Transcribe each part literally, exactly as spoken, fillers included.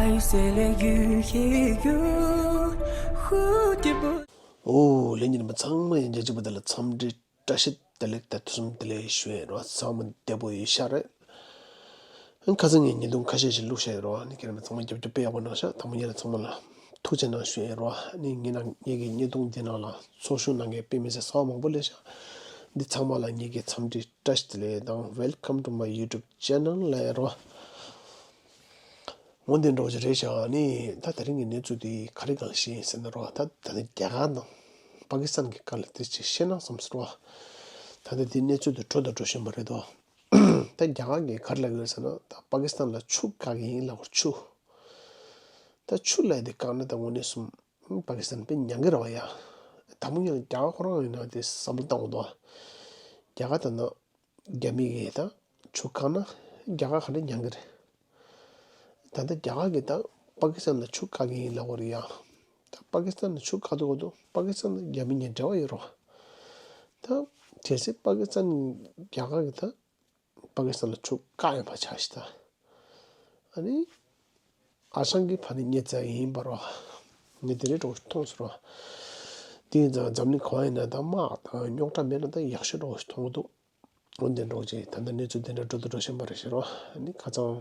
爱谁来愈黑又忽地不 ཨོ་ལྷན་རྒྱས་རྣམ་པ་ཚང་མ་ཡང་བསྐྱར་གཅིག་པ་དེ་ལ་འཚམས་འདྲི་བཀྲ་ཤིས་བདེ་ལེགས་དང་ཐུགས་སུམ་བདེ་ལེགས་ཞུ་ཡས་རོགས། ཚང་མ་བདེ་པོ་ཡོད་ཤག་རེད། ཁ་སང་ངས་བརྙན་ཐུང་ཁ་ཤས་ཤིག་བླུགས་བཞག་ཡོད་རོགས། ཨ་ནི་ཁྱེད་རང་ཚང་མ་རྒྱབ་སྐྱོར་དཔེ་ཡག་པོ་གནང་ཤག་དང་པོ་ཉིད་ལ་ཚང་མ་ལ་ཐུགས་རྗེ་གནང་ཞུ་ཡས་རོགས། ཨ་ནི་ངེད་ནང་ངེད་ཀྱི་བརྙན་ཐུང་འདི་ནང་ལ་ཚོགས་ཞུགས་གནང་མཁན་དཔེ་མི་སྲིད་གསར་པ་མང་པོ་སླེབས་ཤག་འདི་ཚང་མ་ལ་ངེད་ཀྱི་འཚམས་འདྲི་བཀྲ་ཤིས་བདེ་ལེགས་དང་Welcome to my YouTube channel ལབ་ཡས་རོགས། འོ་འདི་འདྲ་བོ་ཅིག་རེད་ཤག་ཨ་ནི་ད་དེ་རིང་གི་གནས་ཚུལ་འདི་ག་རེ་སྒང་ལ་ཤེས་ཡིན་ཟེར་ན་རོགས། ད་ད་ནི་རྒྱ་གར་དང་པ་ཀི་སི་ཐན་གྱི་སྐོར་ལ་དེ་ཅིག་བཤད་ན་བསམ་སོང་རོགས། ད་ལྟ་འདི་གནས་ཚུལ་འདི་འགྲོ་དང་འགྲོ་བཞིན་པ་རེད་དོ། ད་རྒྱ་གར་གྱིས་ག་རེ་ལབ་ཀྱི་ཡོད་ཟེར་ན། ད་པ་ཀི་སི་ཐན་ལ་ཆུ་བཀག་གི་ཡིན་ལབ་པ་རེད། ཆུ། ད་ཆུ་ལབ་ཡས་དེ་བཀག་ན་ད་དངོས་གནས་སུ་པ་ཀི་སི་ཐན་དཔེ་མྱང་གི་རེད་པ་ཡ། དང་པོ་ཉིད་ལ་རྒྱ་གར་ཁོ་རང་ཡིན་ན་དེ་བསམ་བློ་བཏང་དགོས་འདུག་རྒྱ་གར་ད་ནང་རྒྱ་མི་གིས་ད་ཆུ་བཀག་ན་རྒྱ་གར་ག་འདྲ་མྱང་གི་རེད། ད་ལྟ་རྒྱ་གར་གྱིས་ད་པ་ཀི་སི་ཐན་ལ་ཆུ་བཀག་གི་ཡིན་ལབ་པ་རེད་ཡ། ད་པ་ཀི་སི་ཐན་ལ་ཆུ་བཀག་དུས་སྐབས་དུ་པ་ཀི་སི་ཐན་དང་རྒྱ་མི་གཉིས་འབྲེལ་བ་ཡོད་རེད་པ། ད་གལ་སྲིད་པ་ཀི་སི་ཐན་རྒྱ་གར་གྱིས་ད་པ་ཀི་སི་ཐན་ལ་ཆུ་བཀག་ཡོད་པ་ཆགས་ཤིག་ད། ཨ་ནི་ཨ་ཞང་གིས་ཕ་ནི་ཉེས་རྩ་ཡིན་པ་རེད་པ། ངས་དེ་འདྲའི་འདྲ་བོ་ཞིག་མཐོང་སོང་རོགས། དེ་ཡིན་ཙང་འཛམ་གླིང་གང་ཡིན་ན་ད་དམག་དང་རྙོག་དྲ་མེད་ན་ད་ཡག་ཤོས་འདྲ་བོ་ཞིག་མཐོང་གི་འདུག་འོ་འདི་འདྲ་བོ་ཅིག་ད་ལྟ་གནས་ཚུལ་འདི་འདྲ་འགྲོ་དང་འགྲོ་བཞིན་པ་རེད་ཤག་རོགས། ཨ་ནི་ཁ་སང་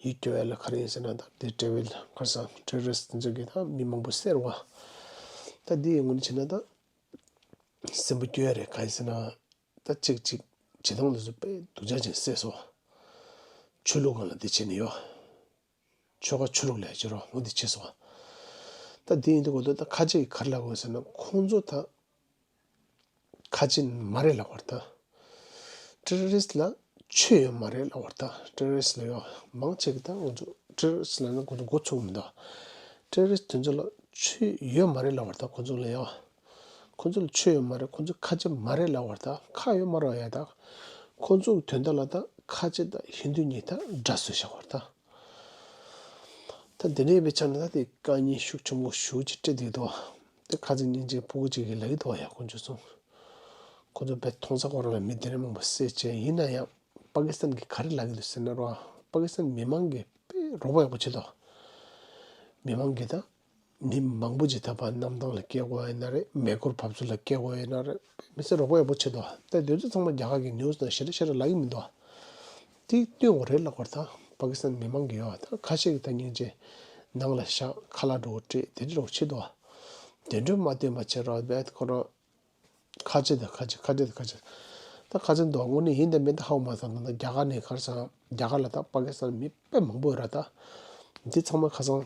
ཡིད་སྐྱོ་ཡ་ལ་ག་རེ་ཡིན་ཟེར་ན། ད་དེ་ཊེ་རོ་རི་སི་ཊི་ཁ་སང་ཊེ་རོ་རི་སི་ཊི་དེ་ཚོ་གིས་ད་མི་མང་པོ་བསད་རེད་པ། ད་འདི་ཡི་ངོས་ནས་བྱས་ན་ད་སེམས་པ་སྐྱོ་ཡ་རེད། གང་ཡིན་ཟེར་ན། ད་གཅིག་གཅིག་བྱེད་སྟངས་དེ་ཚོ་དཔེ་སྡུག་ཅག་ཅིག་བསད་སོང་། ཆོས་ལུགས་སྒང་ལ་འདི་བྱས་ནས་ཡོད། ཆོལ་ཁ་ཆོས་ལུགས་ལབ་ཡ་ཅིག་རེད་པ། འོ་འདི་བྱས་སོང་། ད་འདི་ཡིན་དུས་སྐབས་དུ་ད་ཁ་ཆེ་གིས་ག་རེ་ལབ་ཀྱི་ཡོད་ཟེར་ན། ཁོང་ཚོ་ད་ཁ་ཆེ་མ་རེད་ལབ་པ་རེད་ད། ཊེ་རོ་རི་སི་ཊི་ལ་ཆོས་ཡོད་མ་རེད་ལབ་པ་རེད་ད། ཊེ་རོ་རི་སི་ཊི་ལབ་ཡ་མང་ཆེ་གིས་ད་ཁོང་ཚོ་ཊེ་རོ་རི་སི་ཊི་ལབ་ན་ཁོང་ཚོ་མགོ་ཚོས་ཀྱི་མི་འདུག་ཊེ་རོ་རི་སི་ཊི་དེ་ཚོ་ལ་ཆོས་ཡོད་མ་རེད་ལབ་པ་རེད་ད། ཁོང་ཚོ་ལ་ཡ། ཁོང་ཚོ་ལ་ཆོས་ཡོད་མ་རེད། ཁོང་ཚོ་ཁ་ཆེ་མ་རེད་ལབ་པ་རེད་ད། ཁ་ཡོད་མ་རེད་པ་ཡ་ད། ཁོང་ཚོ་གི་དོན་དག་ལ་ད་ཁ་ཆེ་དང་ཧིན་དུ་གཉིས་ད་དགྲ་བཟོས་བཞག་པ་རེད་ད། ད་དེ་འདྲ་ཡིན་པའི་ཆ་ནས་ད་དེ་དཀའ་ངལ་ཤུགས་ཆེན་པོ་ཞེ་པོ་ཅིག་འཕྲད་བསྡད་འདུག་དེ་ཁ་སང་ཉིན་གཅིག་ཕྲུ་གུ་གཅིག་གིས་ལབ་ཀྱི་འདུག་ཡ། དཀོན་མཆོག་གསུམ། ཁོ་ཚོ་དཔེ་མཐོང་ས་ཁོ་རང་ལ་མི་དེ་འདྲ་མང་པོ་བསད་བྱས། ཡིན་ན་ཡང་པ་ཀི་སི་ཐན་གྱིས་ག་རེ་ལབ་ཀྱི་འདུག་ཟེར་ན་རོ། པ་ཀི་སི་ཐན་མི་མང་གིས་དཔེ་རོགས་པ་ཡག་པོ་བྱེད་དོ། མི་མང་གིས་ད་མི་མང་པོ་ཅིག་ད་ཕར་གནམ་ཐང་ལ་སྐྱེལ་དགོས་ཡིན་ན་རེད། མེ་འཁོར་འབབ་ཚུགས་ལ་སྐྱེལ་དགོས་ཡིན་ན་རེད། མི་སེར་རོགས་པ་ཡག་པོ་བྱེད་དོ། ད་དེ་ཚོ་ཚང་མ་རྒྱ་གར་གྱི་ནིའུ་སི་ནང་ཞེ་དྲག་ཞེ་དྲག་ལབ་ཀྱི་མི་འདུག་དེ་སྟོན་དགོས་རེད་ལབ་པ་རེད་ད། པ་ཀི་སི་ཐན་མི་མང་གིས་ཡོད། ད་ཁ་ཤས་ཀྱིས་ད་སྙིང་རྗེ་ནང་ལ་བཞག་ཁ་ལག་འདྲ་བོ་སྤྲད་དེ་འདྲ་འདྲ་བོ་བྱེད་དོ། དེ་འདྲ་མ་སྟོན་པ་བྱེད་རོགས་བྱས། ཁོ་རང་ཁ་ཆེ་དང་ཁ་ཆེ། ཁ་ཆེ་དང་ཁ་ཆེ། ད་ཁ་ཆེ་འདུག་དངོས་གནས་ཡིན་དང་མིན་དང་ཧ་གོ་མ་སོང་། ད་ལྟ་རྒྱ་གར་ནས་ག་རེ་ཟེར་ན། རྒྱ་གར་ལ་ད་པ་ཀི་སི་ཐན་མི་དཔེ་མང་པོ་ཡོད་རེད་ད། འདི་ཚང་མ་ཁ་སང་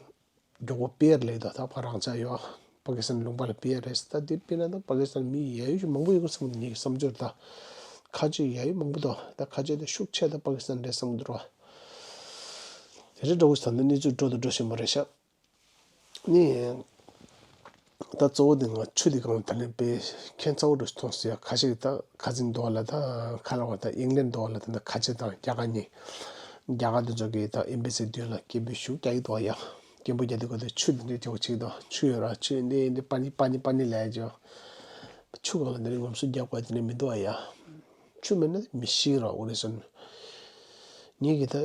མགྱོགས་པོ་སྤེལ་ཡ་རེད་ལབ་ཀྱི་འདུག་ད་ཕར་རང་ཅག་ཡོད་པ་ཀི་སི་ཐན་ལུང་པ་ལ་སྤེལ་ཡ་རེད་ཟེར། ད་འདི་སྤེལ་ན་ད་པ་ཀི་སི་ཐན་མི་ཡ་ཡོད་ཅིག་མང་པོ་ཡོད་ཀྱི་བསམ་གྱི་འདུག་ངེད་ཀྱི་བསམ་ཚུལ་རེད་ད། ཁ་ཆེ་ཡ་ཡོད་མང་པོ་འདུག་ད་ཁ་ཆེ་དེ་ཤུགས་ཆེ་ད་པ་ཀི་སི་ཐན་རེད་བསམ་གྱི་འདུག་ར། དེ་འདྲ་འདྲ་བོ་ཞིག་ད་ནི་གནས་ཚུལ་འགྲོ་དང་འགྲོ་བཞིན་པ་རེད་ཤག་ནི། ད་གཙོ་བོ་དེ་ང་ཆུ་དེ་སྒང་ད་ལན་དཔེ་ཁྱད་མཚར་པོ་འདྲ་ཞིག་མཐོང་སོང་ཡ། ཁ་ཤས་ཀྱིས་ད་ཁ་སང་འདི་བ་ལ་ད་ཁ་ལག་བ་ད་ཨིང་ལན་འདི་བ་ལ་ད་ད་ཁ་ཆེ་དང་རྒྱ་གར་གཉིས། རྒྱ་གར་དེ་ཚོ་གིས་ད་ཨེམ་བྷེ་སི་མདུན་ལ་སྐད་འབོད་ཤུགས་རྒྱག་གི་འདུག་ཡ། སྐད་འབོད་རྒྱག་དུས་སྐབས་དེ་ཆུ་དེ་འདྲའི་སྐད་འབོད་བྱེད་ཀྱི་འདུག་ཆུ་ཡོད་ར། ཆུ་ཡོད་འདི་འདི་པ་ནི་པ་ནི་པ་ནི་ལབ་ཡ་ཅིག་ཆུ་སྒང་ལ་འདི་འདྲའི་ངོམ་སོ་རྒྱག་དགོས་དེ་འདྲ་མི་འདུག་ཡ། ཆུ་མེད་ན་མི་ཤི་ར། འོ་རེད་སོང་། ངེད་ཀྱིས་ད་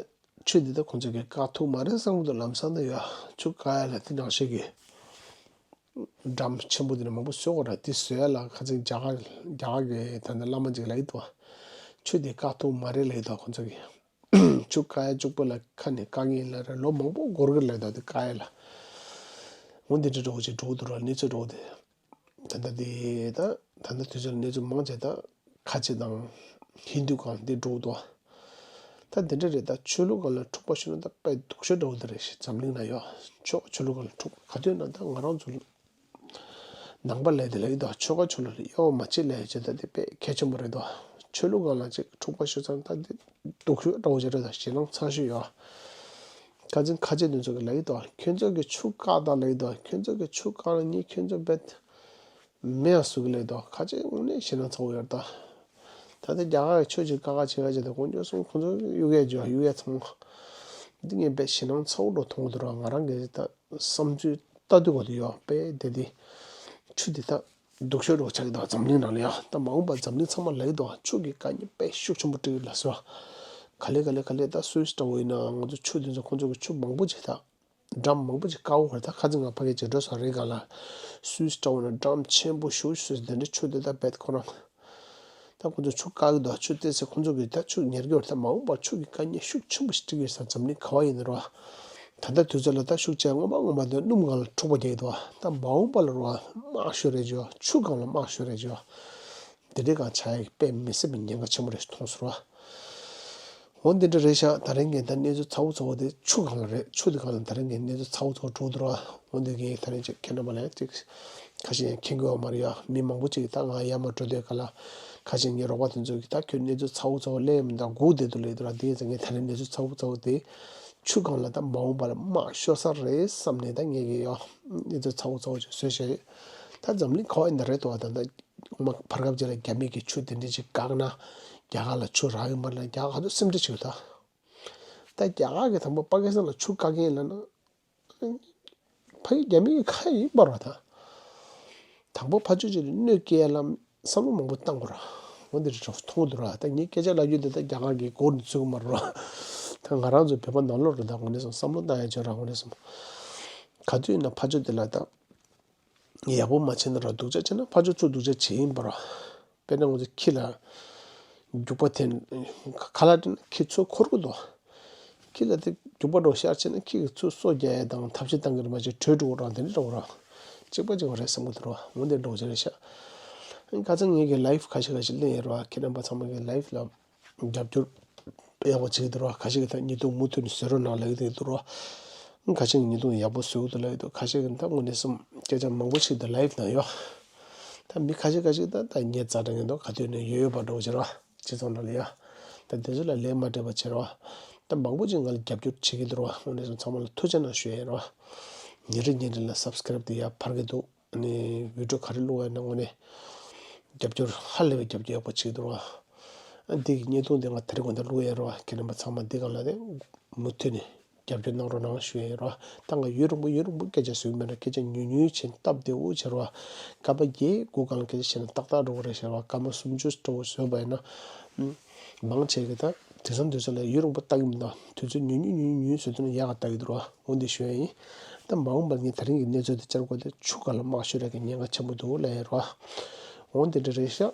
ཆུ་འདི་ད་ཁོང་ཚོ་གིས་བཀག་ཐུབ་མ་རེད་བསམ་གྱི་འདུག་ལམ་སང་ད་ཡ་ཆུ་བཀག་ཡ་ལ་དེ་ནང་བཞིན་གྱི་འགྲམ་ཆེན་པོ་དེ་འདྲ་མང་པོ་བཟོ་དགོས་ར། དེ་བཟོ་ཡ་ལ་ཁ་སང་རྒྱ་གར་རྒྱ་གར་གྱི་ད་ལྟ་བླ་མ་ཅིག་ལབ་ཀྱི་འདུག་ཆུ་འདི་བཀག་ཐུབ་མ་རེད་ལབ་ཀྱི་འདུག་ཁོང་ཚོ་གིས། ཆུ་བཀག་ཡ་གཅིག་པོ་ལ་ཁ་ནས་བཀག་གི་ཡིན་ལབ་རེད། ལོ་མང་པོ་འགོར་གི་ལབ་ཀྱི་འདུག་དེ་བཀག་ཡ་ལ། འོ་འདི་འདྲ་འདྲ་བོ་ཅིག་འགྲོ་གི་འདུག་ར། གནས་ཚུལ་འདྲ་བོ་དེ། ད་ལྟ་དེ་ད་ད་ལྟ་དུས་ཚོད་ལ་གནས་ཚུལ་མང་ཆེ་ད་ཁ་ཆེ་དང་ཧིན་དུ་སྒང་དེ་འགྲོ་འདུག་ད་དེ་འདྲ་རེད། ད་ཆོས་ལུགས་སྒང་ལ་འཁྲུག་པ་ཤོར་ན་ད་དཔེ་སྡུག་ཤོས་འདྲ་བོ་དེ་རེད་ཤག་འཛམ་གླིང་ན་ཡོད། ཆོས་ཆོས་ལུགས་སྒང་ལ་འཁྲུག་ག་དུས་ན་ད་ང་རང་ཚོ་ནང་པ་ལབ་དེ་ལབ་ཀྱི་འདུག་ཆོལ་ཁ་ཆོས་ལུགས་ལ་གཡོ་མ་བྱེད་ལབ་ཡ་ཅིག་ད་དེ་དཔེ་གལ་ཆེན་པོ་རེད་འདུག་ཆོས་ལུགས་སྒང་ལ་ཅིག་འཁྲུག་པ་ཤོར་ཙང་ད་དེ་སྡུག་ཤོས་འདྲ་བོ་ཅིག་རེད། ད་ཞེད་སྣང་ཚ་ཤོས་ཡོད། ཁ་སང་ཁ་ཆེ་དེ་ཚོ་གིས་ལབ་ཀྱི་འདུག་ཁྱོད་ཚོ་གིས་ཆུ་བཀག་དང་ལབ་ཀྱི་འདུག་ཁྱོད་ཚོ་གིས་ཆུ་བཀག་ན་ངས་ཁྱོད་ཚོ་རྦད་མེ་ཡང་གསོད་ཀྱི་ལབ་ཀྱི་འདུག་ཁ་ཆེ་དངོས་གནས་ཞེད་སྣང་ཚ་པོ་ཡོད་རེད་ད། ད་ལྟ་རྒྱ་གར་གྱི་ཆོས་ཅིག་བཀག་བཀག་བྱེད་ག་བྱེད་ད་དཀོན་མཆོག་གསུམ། ཁོང་ཚོ་གཡུག་ཡས་བྱེད་གཡུག་ཡས་ཚང་མ། འདི་ངས་དཔེ་ཞེད་སྣང་ཚ་པོ་འདྲ་མཐོང་གི་འདུག་ར། ང་རང་གི་ད་བསམ་ཚུལ་ལྟ་དུས་གོ་དུ་ཡོད་པས་དེ་དེ། ཆུ་འདི་ད་སྡུག་ཤོས་འདྲ་ཆགས་ཀྱི་འདུག་འཛམ་གླིང་ནང་ལ་ཡ། ད་མ་འོངས་པ་འཛམ་གླིང་ཚང་མ་ལབ་ཀྱི་འདུག་ཆུ་གི་དཀའ་ངལ་དཔེ་ཤུགས་ཆེན་པོ་འཕྲད་ཀྱི་ལབ་སོང་། ག་ལེ་ག་ལེ་ག་ལེ་ད་སུད་སི་འདྲ་བོ་ཡིན་ན་ང་ཚོ་ཆུ་འདི་ཚོ་ཁོང་ཚོ་གི་ཆུ་མང་པོ་ཅིག་ད་ འགྲམ་མང་པོ་ཅིག་བཀག་འོ་རེད། ད་ཁ་ཚིག་ང་ཕ་གི་ཅིག་འགྲོ་ས་རེད་ག་ལ། སུས་ལྟ་བ་ན་འགྲམ་ཆེན་པོ་ཞུ་ཞུ་དེ་འདྲ་ཆུ་དེ་ད་བེད་ཁོ་རང་། ད་ཁོ་ཚོ་ཆུ་བཀག་གི་འདུག་ཆུ་བལྟས་ཚེ་ཁོ་ཚོ་གིས་ད་ཆུ་ཉར་གི་ཡོད་རེད། ད་མ་འོངས་པར་ཆུ་གི་དཀའ་ངལ་ཤུགས་ཆེན་པོ་ཞིག་འཕྲད་ཀྱི་ཡོད་ས། འཛམ་གླིང་ག་བ་ཡིན་ན་རོ། ད་ལྟ་དུས་ཚོད་ལ་ད་ཤུགས་ཆེ་སྔོན་མ་སྔོན་མ་དེ་སྣུམ་སྒང་ལ་འཁྲུག་པ་རྒྱག་གི་འདུག་ད་མ་འོངས་པ་ལ་རོ་དམག་ཤོར་རེད་ཇོ། ཆུ་སྒང་ལ་དམག་ཤོར་རེད་ཇོ། དེ་འདྲའི་སྒང་ཆགས་ཡག་དཔེ་མི་སྲིད་པའི་ཉེན་ཁ་ཆེན་པོ་རེད་མཐོང་སོང་རོ། འོ་འདི་འདྲ་རེད་ཤག་ད་རིང་གི་ད་གནས་ཚུལ་ཚ་བོ་ཚ་བོ་དེ་ཆུ་སྒང་ལ་རེད། ཆུ་དེ་སྒང་ལ་ད་རིང་གི་གནས་ཚུལ་ཚ་བོ་ཚ་བོ་འགྲོ་འདུག་ར། འོ་འདི་གི་ད་རིང་ཅིག་ཁྱེད་རྣམ་པ་ལ་ཅིག་ཁ་ཤས་ཡང་མཁྱེན་གྱི་ཡོད་མ་རེད་ཡ། མི་མང་པོ་ཅིག་ད་ང་ཡར་མར་འགྲོ་དུས་ག་ལ་ཁ་ཤས་ངའི་རོགས་པ་དེ་ཚོ་གིས་ད་ཁྱོད་གནས་ཚུལ་ཚ་བོ་ཚ་བོ་གླེང་མི་འདུག་སྒུག་བསྡད་འདུག་ལབ་འདུག་ར། དེ་ཡིན་ཙང་ངས་ད་རིང་གནས་ཚུལ་ཚ་བོ་ཚ་བོ་དེ་ཆུ་སྒང་ལ་ད་མ་འོངས་པ་ལ་དམག་ཤོར་ས་རེད་བསམ་ནས་ད་ངས་གི་ཡ་གནས་ཚུལ་ཚ་བོ་ཚ་བོ་ཅིག་བཟོས་བཞག་ཡོད། ད་འཛམ་གླིང་ག་བ་ཡིན་ན་རེད་དོ། ད་ད་སྔོན་མ་བར་སྐབས་ཅིག་ལ་རྒྱ་མི་གིས་ཆུ་དེ་འདྲ་ཅིག་བཀག་ན་རྒྱ་གར་ལ་ཆུ་རག་གི་མ་རེད་ལབ། རྒྱ་གར་ག་ཚོད་སེམས་ཁྲལ་བྱེད་ཀྱི་ད། ད་རྒྱ་གར་གིས་དང་པོ་པ་ཀི་སི་ཐན་ལ་ཆུ་བཀག་གི་ཡིན་ལབ་ན། ཕ་གི་རྒྱ་མི་གི་ཁ་ཡིན་པ་རེད་ད། དང་པོ་ཕར་ཕྱོགས་ཅིག་ལ་གནོད་སྐྱེལ་ལ་བསམ་བློ་མང་པོ་བཏང་དགོས་ར། འོ་འདི་འདྲ་མཐོང་གི་འདུག་ར། ད་ངས་སྐད་ཆ་ལབ་རྒྱུ་འདི་ད་རྒྱ་གར་གི་མགོ་ནས་ཚུད་ཀྱི་མ་རེད་ར། ད་ང་རང་ཚོ་བོད་པ་ནང་ལོགས་རེད། ད་དངོས་གནས་སོང་བསམ་བློ་བཏང་ཡ་བྱོས་ར། དངོས་གནས་སོང་ག་དུས་ཡིན་ན་ཕར་ཕྱོགས་འདི་ལ་ད། ཡག་པོ་མ་བྱས་ན་ར་སྡུག་ཅག་བྱས་ན་ཕར་ཕྱོགས་ཚོ་སྡུག་ཅག་བྱེད་ཡིན་པ་ར། དཔེར་ན་ང་ཚོ་ཁྱི་ལ་རྒྱུག་པ་འཐེན། ཁ་ལག་སྤྲད་ན་ཁྱི་ཚུར་འཁོར་གི་འདུག་ཁྱི་ལ་དེ་རྒྱུག་པ་འདྲ་བོ་ཤར་བྱས་ན་ཁྱི་གིས་ཚུར་སོ་རྒྱག་ཡས་དང་ཐབས་ཤེས་བཏང་གི་རེད། མ་གཞི་བྲོས་འགྲོ་གི་ར། དེ་འདྲ་འདྲ་བོ་ར། གཅིག་པ་གཅིག་པ་རེད་བསམ་གི་འདུག་ར། འོ་འདི་འདྲ་བོ་ཅིག་རེད་ཤག་ཁ་སང་ངེད་ཀྱི་ལའིབ་ཁ་ཤས་ཁ་ཤས་གླེང་ཡོད་ར། ཁྱེད་རྣམ་པ་ཚང་མ་གི་ལའིབ་ལ། རྒྱབ་སྐྱོར་ཡག་པོ་བྱེད་ཀྱི་འདུག་ར། ཁ་ཤས་ཀྱིས་ད་བརྙན་ཐུང་མུ་མཐུད་ནས་བཟོ་རོགས་གནང་ལབ་ཀྱི་འདུག་ར། ཁ་ཤས་ཀྱིས་བརྙན་ཐུང་ཡག་པོ་བཟོ་གི་འདུག་ལབ་ཀྱི་འདུག་ཁ་ཤས་ཀྱིས་ད་དངོས་གནས་སེམས་སྐད་ཆ་མང་པོ་ཞིག་ད་ལའིབ་ནང་ཡོད། ད་མི་ཁ་ཤས་ཁ་ཤས་ད་ད་ཉེ་ཚ་འདྲ་ཡིན་འདུག་ག་དུས་ནས་ཡོད་ཡོད་པ་འདྲ་བོ་བྱེད་ར། སྤྱི་ཚོགས་ནང་ལ་ཡ། ད་དེ་ཚོ་ལ་ལན་མ་སྤྲད་པ་བྱེད་ར། ད་མང་པོ་ཅིག་ང་ལ་རྒྱབ་སྐྱོར་བྱེད་ཀྱི་འདུག་ར། དངོས་གནས་སེམས་ཚང་མ་ལ་ཐུགས་རྗེ་གནང་ཞུ་ཡ་ཡིན་ར། ཉིན་རེ་ཉིན་རེ་ལ་སབ་སི་ཀ་རབ་དེ་ཡར་འཕར་གྱི་འདུག་ཨ་ནི་བི་ཌི་ཡོ་ག་རེ་བླུགས་པ་ཡིན་ན་དངོས་གནས་རྒྱབ་སྐྱོར་ཧ་ལས་པའི་རྒྱབ་སྐྱོར་ཡག་པོ་བྱེད་ཀྱི་འདུག་ར། ཨ་འདི་གི་བརྙན་ཐུང་འདི་ང་དེ་རིང་དགོང་དག་བླུགས་ཡ་ར། ཁྱེད་རྣམ་པ་ཚང་མ་འདི་སྒང་ལ་ནི་མུ་མཐུད་ནས་རྒྱབ་སྐྱོར་གནང་རོགས་གནང་ཞུ་ཡ་ཡིན་ར། ད་ང་ཡུན་རིང་པོ་ཡུན་རིང་པོ་སྐད་ཆ་ཟེར་གྱི་མེད་ར། སྐད་ཆ་ཉུང་ཉུང་བྱས་སྟབས་བདེ་བོ་བྱེད་ར། སྐར་མ་བརྒྱད་དགུ་སྒང་ལ་སྐད་ཆ་བཤད་ན་ཏག་ཏག་འགྲོ་གི་རེད་ཟེར་ར། སྐར་མ་སུམ་ཅུ་འགྲོ་བཟོས་པ་ཡིན་ན། མང་ཆེ་གི་ད་དུས་མཚམས་དུས་མཚམས་ལ་ཡུན་རིང་པོ་ལྟ་གི་མི་འདུག་དུས་ཚོད་ཉུང་ཉུང་ཉུང་ཉུང་བཟོས་ཐུབ་ན་ཡག་ག་ལྟ་གི་འདུག་ར། འོ་འདི་ཞུ་ཡ་ཡིན། ད་མ་འོངས་པར་ངས་དེ་རིང་གི་གནས་ཚུལ་དེ་བཅར་དགོས་དེ་ཆུ་སྒང་ལ་དམག་ཤོར་ཡག་གི་ཉེན་ཁ་ཆེན་པོ་འདུག་ལབ་ཡ་ར། འོ་འདི་འདྲ་རེད་ཤག་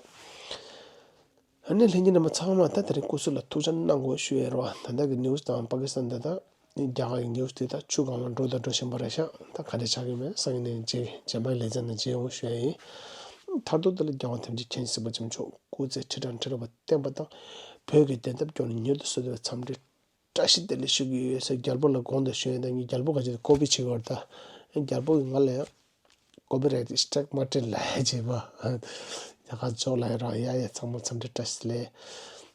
ཨ་ནི་ལྷན་རྒྱས་རྣམ་པ་ཚང་མ་ད་དེ་རིང་སྐུ་གཟུགས་ལ་ཐུགས་ཅག་གནང་དགོས་ཞུ་ཡ་ར། ད་ལྟ་གི་ནིའུ་སི་དང་པ་ཀི་སི་ཐན་དེ་དག་རྒྱ་གར་གྱི་ནིའུ་སི་དེ་དག་ཆུ་སྒང་ལ་འགྲོ་དང་འགྲོ་བཞིན་པ་རེད་ཤག་ད་ག་འདྲ་ཆགས་ཀྱི་མེད་སང་ཉིན་ནས་མཇལ། རྗེས་མའི་ལེ་ཚན་ནང་མཇལ་ཡོང་ཞུ་ཡ་ཡིན། མཐར་ཐུག་དེ་ལ་རྒྱལ་དབང་ཐམས་ཅད་མཁྱེན་སྲིད་པ་འཇམ་མཆོག་སྐུ་ཚེ་ཁྲི་ཕྲག་ཁྲི་ལོ་བརྟན་པ་དང་། བོད་ཀྱི་བདེན་མཐའ་སྐྱོང་ནས་མྱུར་དུ་གསོལ་འདེབས་འཚམས་འདྲི་བཀྲ་ཤིས་བདེ་ལེགས་ཞུ་གི་ཡོད་ཟེར། རྒྱལ་པོ་ལ་དགོངས་དག་ཞུ་ཡ་ཡིན། ད་ངས་རྒྱལ་པོ་ག་ཅིག་ཀོ་པི་བྱེད་ཀྱི་ཡོད་རེད། ད་རྒྱལ་པོ་གིས་ང་ལ་ཡང་ཀོ་པི་རའེ་ཊི་སི་ཊེག་མ་སྤྲད་ལབ་བྱས་པ། ཡག་ག་ཅོག་ལ་ཡ་རང་ཡ་ཡ་ཚང་མ་འཚམས་འདྲི་བཀྲ་ཤིས་བདེ་ལེགས།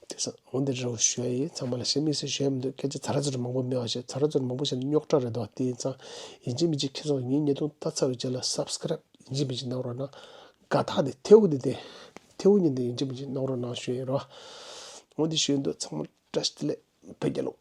དེ་སོང་འོ་འདི་འདྲ་བོ་ཞུ་ཡ་ཡིན། ཚང་མ་ལ་གཞན་དམིགས་བསལ་ཞུ་ཡ་མི་འདུག་སྐད་ཆ་ཚ་ར་ཚུར་མང་པོ་མེད་པ་བྱས། ཚ་ར་ཚུར་མང་པོ་བཤད་ན་རྙོག་དྲ་རེད་འདུག་དེ་ཡིན་ཙང་ཡིན་གཅིག་མིན་གཅིག་ཁྱེད་ཚོ་ངའི་བརྙན་ཐུང་ལྟ་ཚར་བའི་རྗེས་ལ་སབ་སི་ཀ་རབ་ཡིན་གཅིག་མིན་གཅིག་གནང་རོགས་གནང་། དགའ་རྟགས་དེ་ཐལ་བ་དེ་དེ་ཐལ་བ་ཉིན་དེ་ཡིན་གཅིག་མིན་གཅིག་གནང་རོགས་གནང་ཞུ་ཡ་ཡིན་རོ། འོ་འདི་ཞུ་ཡ་འདུག་ཚང་མ་བཀྲ་ཤིས་བདེ་ལེགས། བོད་རྒྱལ་ལོ།